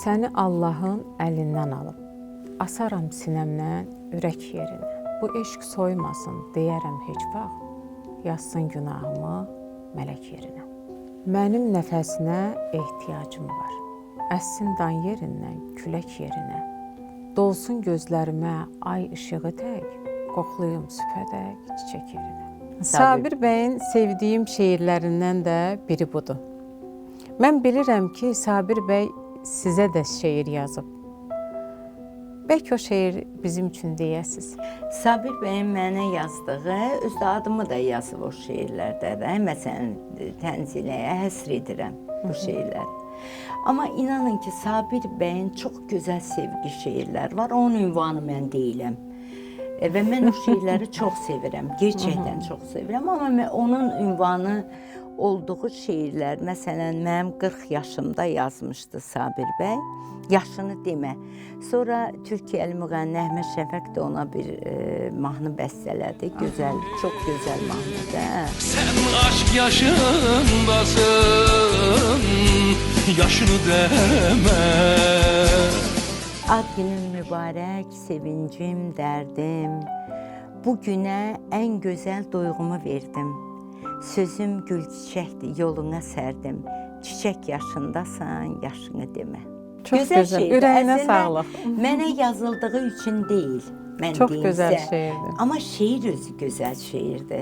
Səni Allahın əlindən alıb asaram sinəmdən ürək yerinə. Bu eşq soymasın deyərəm heç vaxt. Yazsın günahımı mələk yerinə. Mənim nəfəsinə ehtiyacım var. Əssin dan yerindən külək yerinə. Dolsun gözlərimə ay işığı tək, qoxlayım sübhədək çiçək yerinə. Sabir bəyin sevdiyim şeirlərindən də biri budur. Mən bilirəm ki, Sabir bəy sizə də şeir yazıb. Bəlkə o şeir bizim üçün deyəsiz. Sabir bəyin mənə yazdığı, özü adımı da yazıb o şeirlərdə də. Məsələn, Tənziləyə həsr edirəm bu şeirləri. Amma inanın ki, Sabir bəyin çox gözəl sevgi şeirləri var. Onun ünvanı mən deyiləm. Və mən o şeirləri çox sevirəm. Gerçəkdən çox sevirəm. Amma mən onun ünvanı olduğu şeirlər, məsələn, mənim 40 yaşımda yazmışdı Sabir bəy. Yaşını demə. Sonra Türkiyəli müğənni Əhməd Şəfəq də ona bir mahnı bəstələdi. Gözəl, çox gözəl mahnıdır. Hə. Sen aşk yaşındasın, yaşını deme. Ad günün mübarək, sevincim, dərdim. Bu günə ən gözəl duyğumu verdim. Sözüm gül çiçəkdir, yoluna sərdim. Çiçək yaşındasan, yaşını demə. Çox gözəl. Şeirdir. Ürəyinə Əslində, sağlıq. Mənə yazıldığı üçün deyil. Mən Çox deyim gözəl sizə. şeirdir. Amma şeir özü gözəl şeirdir.